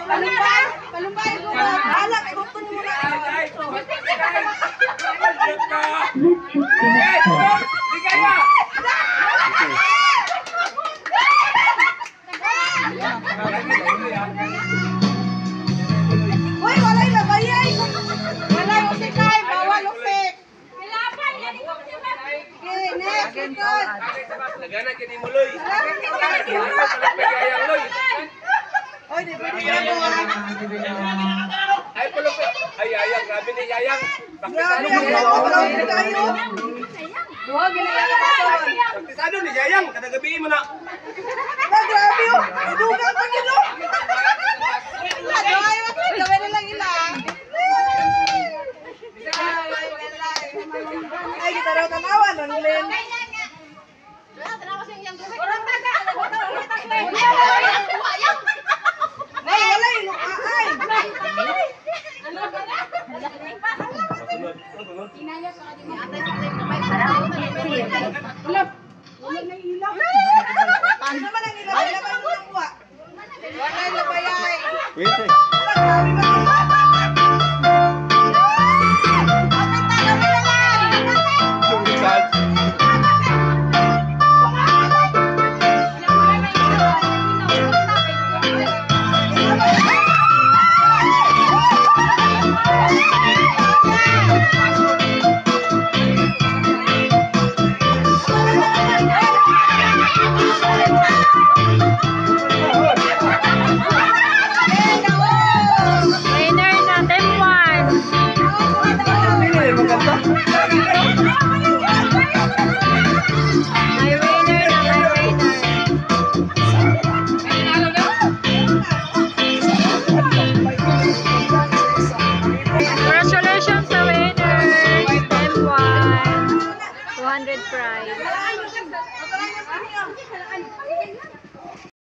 Palumba, palumba yung Hala, kay gusto mo na. Uy, walay labayay. Walay usikay, bawal usik. Okay, next, likod. Lagana kini mo, Loy. Palupay, Loy. Oy, di pwede ka mo ah. Ay, palupay. Ay, ayang, grabe ni Yayang. Grabe, Praktisado ang ni Yayang. grabe kayo. Duha ginaya ka. Praktisado ni Yayang. Kada gabi mo na. Ah, grabe oh. Idugang pa gino. Ay, wag gawin na lang ila. Ay, kita raw tanawan nun, Glenn. Nay, walay, ay. Ano naman ang ilabay naman ang uwa? Walay labayay. Wait eh. Wala, grabe ba? Winner na, team 1. May winner na, may winner. Congratulations sa winners! Team 1. 200 prize. Patay na.